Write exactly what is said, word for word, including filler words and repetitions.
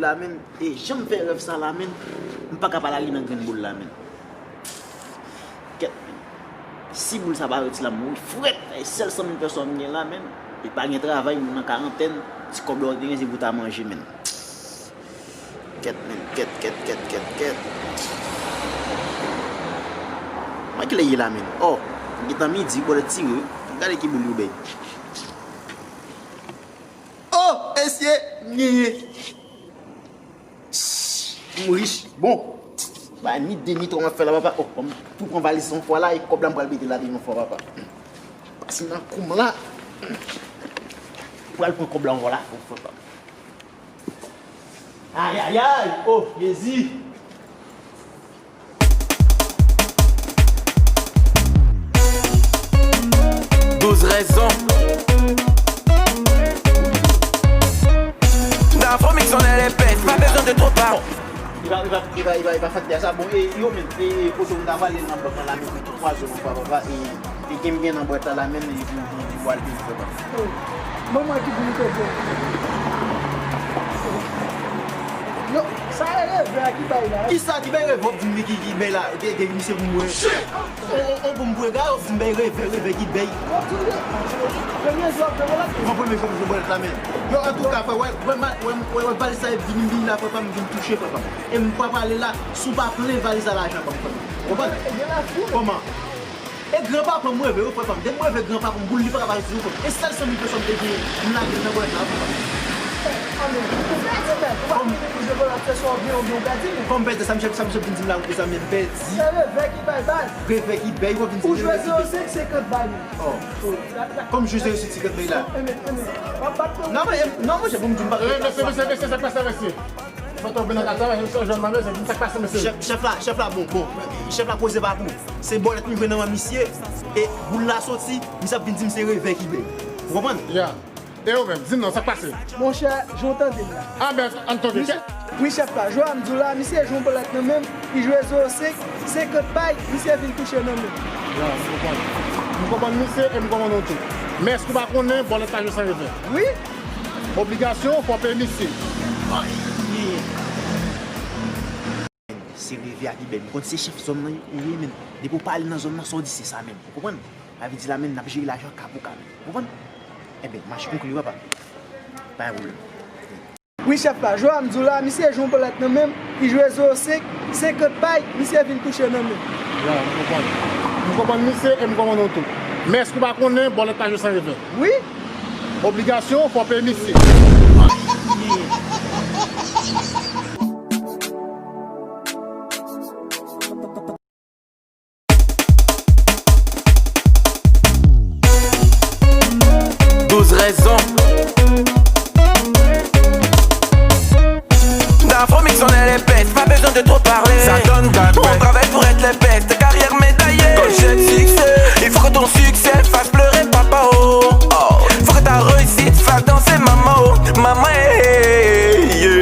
La menm, e jan m fè rèv sa la menm, m pa ka pa lage nan grenn boul la menm. Kèt menm. Si boul sa pa soti la, m mouri frèt. E sèl san mil pèsòn m gen la menm. E pa gen travay, moun nan karantèn. Ti kòb la w te gen, se pou ta manje menm. Kèt menm, kèt, kèt, kèt, kèt, kèt. Mwen kilè ye la menm? Oh, gentan midi, bòlèt tire. Gade ki boul yo bay. Oh, mesye, m genyen. M rich. Bon. Ba ni de ni twa m ap fè la, papa. Oh, m tou pran valiz yon fwa la, e kòb la m pral mete ladan yon fwa, papa. Pase nan kou m la. M pral pran kòb la yon fwa la, yon fwa, papa. Ayayay! Oh, Jezi! Douze raisons. Dans la famille, on est les bêtes, pas besoin de trop parler. Li pa, li pa, li pa, li pa, li pa fèt de sa. Bon, e yo menm, e, e, kote m ta pale nan bank lan la, men twa zo nan fwa, papa, e, e gen m gen nan bwèt la, la menm, e, pou, pou, pou al peye, papa. Manman ki pou nou te fè. Yo, sa e revè a ki bay la. Kisa ki bay revè w ap di m ki, ki bay la? Gen, gen misye pou m wè. On, on, on pou m bwè gade w ap di m bay revè, revè ki bay. Bon, premye jou ap fè bòlèt. Bon, premye jou ap fè bòlèt la, men. Yo, antouka, frè, wè, wè, wè, wè, wè, valiz sa e vini, m vini la, frè pa m vin touche, frè pa m. E m pa prale la, si w pa plen valiz la lajan pa m, frè pa m. Konprann? Kòman? E granpapa m reve, wi, frè pa m. Depi m reve granpapa m, boul li pa ka pa soti, wi, frè pa m. E sèl san mil pèsòn m te genyen, m lage l nan bòlèt la, frè pa m. Fò m pèdi sa, misye, sa misye vin di m la, wi, sa m pèdi. Se revè ki bay baz. Revè ki bay, w ap vin di. Ou jwe zewo senk senkant bay. Oh. Kòm jwe zewo senk senkant bay la. Non, men, non, monchè, pou m di m pa. Eh, mesye, mesye, mesye, sa k pase, mesye? Fò tonbe nan katravè, se jwenn nan mezon, sa k pase, mesye? Chèf, chèf la, chèf la, bon, bon, chèf la poze pa pou. Se bòlèt m jwenn nan men misye, e boul la soti, misye ap vin di m se revè ki bay. Ou konprann? Ya. E ou menm, di m non, sa k pase? Monchè, jan w tande m la. A, men, ann tonbe. Misye, wi, chèf la, jwè a m di w la, misye jwenn bòlèt nan men m, li jwe zewo senk, senkant bay, misye vin touche nan men m. Ya, m konprann. M konprann misye e m konprann nou tou. Men èske w pa konnen bòlèt pa jwe san revè? Wi. Obligasyon, fò w peye misye. Se revè a ki bèl. M konn se chèf zòn nan ou ye, men depi w pale nan zòn nan, sa w di se sa menm. Ou konprann? Sa vle di la menm, n ap jere lajan ka pou ka menm. Ou konprann? Enben, mache konkli, papa. Pa gen pwoblèm. Wi, chèf la, jwè a m di w la, misye jwenn bòlèt nan men m, li jwe zewo senk, senkant bay, misye vin touche nan men m. Ya, m konprann. M konprann misye e m konprann nou tou. Men èske w pa konnen bòlèt pa jwe san revè? Wi. Obligasyon, fò w peye misye. Douze raisons. Dans la famille, on est les bêtes, pas besoin de trop parler. Ça donne gag, ouais. On travaille pour être les bêtes, carrière médaillée. Quand j'ai le succès, il faut que ton succès fasse pleurer papa, oh. Oh. Faut que ta réussite fasse danser maman, oh. Maman, eh, eh, yeah.